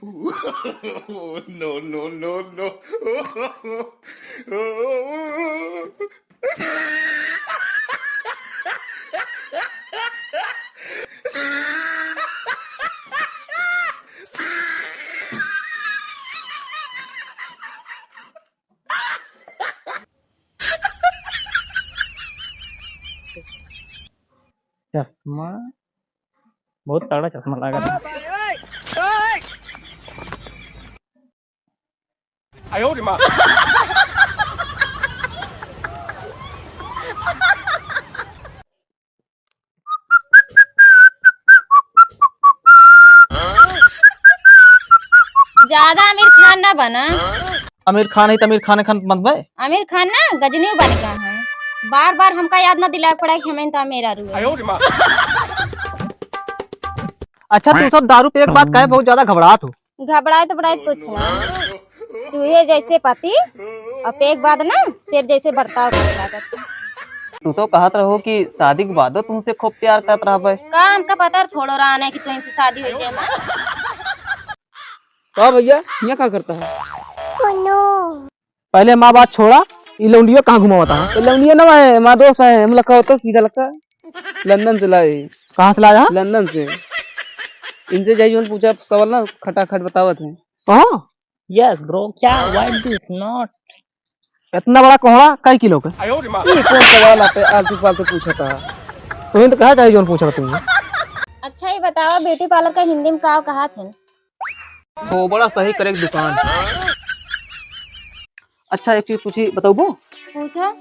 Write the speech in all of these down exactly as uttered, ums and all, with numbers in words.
No, no, no, no. चश्मा, बहुत तगड़ा चश्मा लागत है। ज्यादा आमिर खान ना बना। आमिर खान है तो आमिर खान खान बनबे। आमिर खान ना गजनी बन गया है, बार बार हमका याद ना दिलाए पड़ा कि हमें तो मेरा रू है। अच्छा, तू सब दारू पे एक बात कहे, बहुत ज्यादा घबरात हो। घबराए तो बड़ाए कुछ ना, तू ये जैसे पति और एक बाद ना शेर जैसे बर्ताव करे लागत। तू तो कहत रहो कि शादी के बादो तुमसे खूब प्यार करत रहबे। का हमका पता थोड़ो रहा ना कि तुमसे शादी हो जाए। का भैया, यहाँ का करता है? पहले माँ बात छोड़ा, ई लौंडिया कहाँ घुमावता है? तो लौंडिया ना है, माँ दोस्त है, हम लखा होता सीधा लखा। लंदन से लाए। कहाँ से लाया? लंदन से। इनसे जाई जोन पूछा सवाल ना, खटाखट बतावत है। कहाँ? Yes bro, क्या? Why this not? इतना बड़ा कोहड़ा कई किलो का? ये कौन सवाल आप आलतू फालतू पूछता? तुहीं तो कहा चाहे जोन पूछा तुम। अच्छा, ये बताओ, ब्यूटी पार्लर का हिंदी में का कहा थे? हो, बड़ा सही करे के दुकान। अच्छा, एक चीज पूछी, बतौबो? पूछा।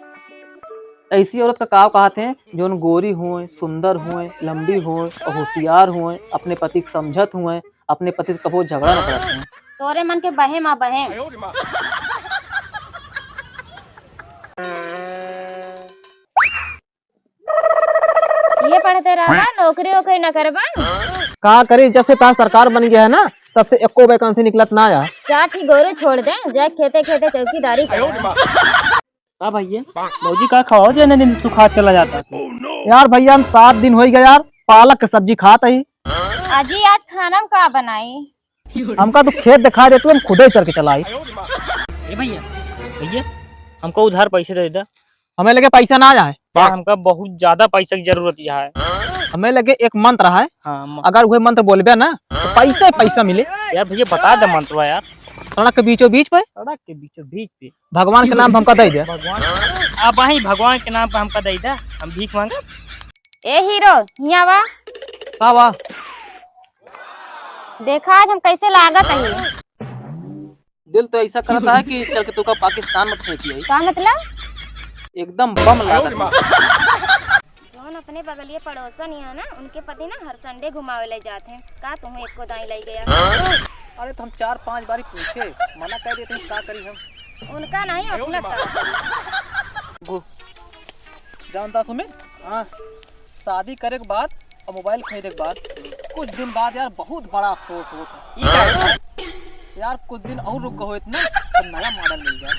ऐसी औरत का काव कहा थे, जोन गोरी होए, सुंदर होए, लंबी होए और होशियार होए, अपने पति के समझत होए, अपने पति से कबो झगड़ा न करत होए। तोरे मन के बहे माँ बहे। ये पढ़ते रहबा, नौकरी वोकरी न करबा? का करी, जब से तार सरकार बन गया है ना, तब से एको vacancy निकलत ना आया। जा ठीक गोरू छोड़ दे, जा खेते खेते चौकीदारी कर। का भैया, भौजी का खवाओ जे इतने दिन सुखा चला जाता है? यार भैया, हम सात दिन हो गया यार, पालक के सब्जी खात ही। अजी, आज खाना में का बनाई? हमका तो खेत दिखा दे, तू हम खुदे चल के चलाई। ए भैया, भैया, हमको उधार पैसे दे दे। हमें लगे पैसा ना आए। यार, हमका बहुत ज्यादा पैसा की जरूरत है। हमें लगे एक मंत्र है। हाँ, म- अगर वह मंत्र बोलबे ना, तो पैसा ही पैसा मिले। यार भैया, बता दे मंत्र यार। सड़क के बीचों बीच पे। सड़क के बीचों बीच पे। भगवान के नाम हमका दे दे। भगवान, अब वही भगवान के नाम पे हमका दे दे, हम भीख मांगे। ए हीरो, हियाँ वा। का वा? देखा आज हम कैसे लागत है। दिल तो ऐसा करता है कि चल के तोका पाकिस्तान में फेंक आई। का मतलब? एकदम बम लागत है। जौन अपने बगलिए पड़ोसन ही है ना, उनके पति ना हर Sunday घुमावे ले जात हैं। का तुम्हें एको दाई ले गया? अरे तो हम चार पांच बारी पूछे, मना कर देते हैं, का करी हम? उनका नहीं, अपना का करी? गो। जानता सुमित? हाँ। शादी करे के बाद और मोबाइल खरीदे के बाद कुछ दिन बाद यार बहुत बड़ा अफसोस होत है। ई का है? यार कुछ दिन और रुक गए होइत ना, तो नया मॉडल मिल जाए।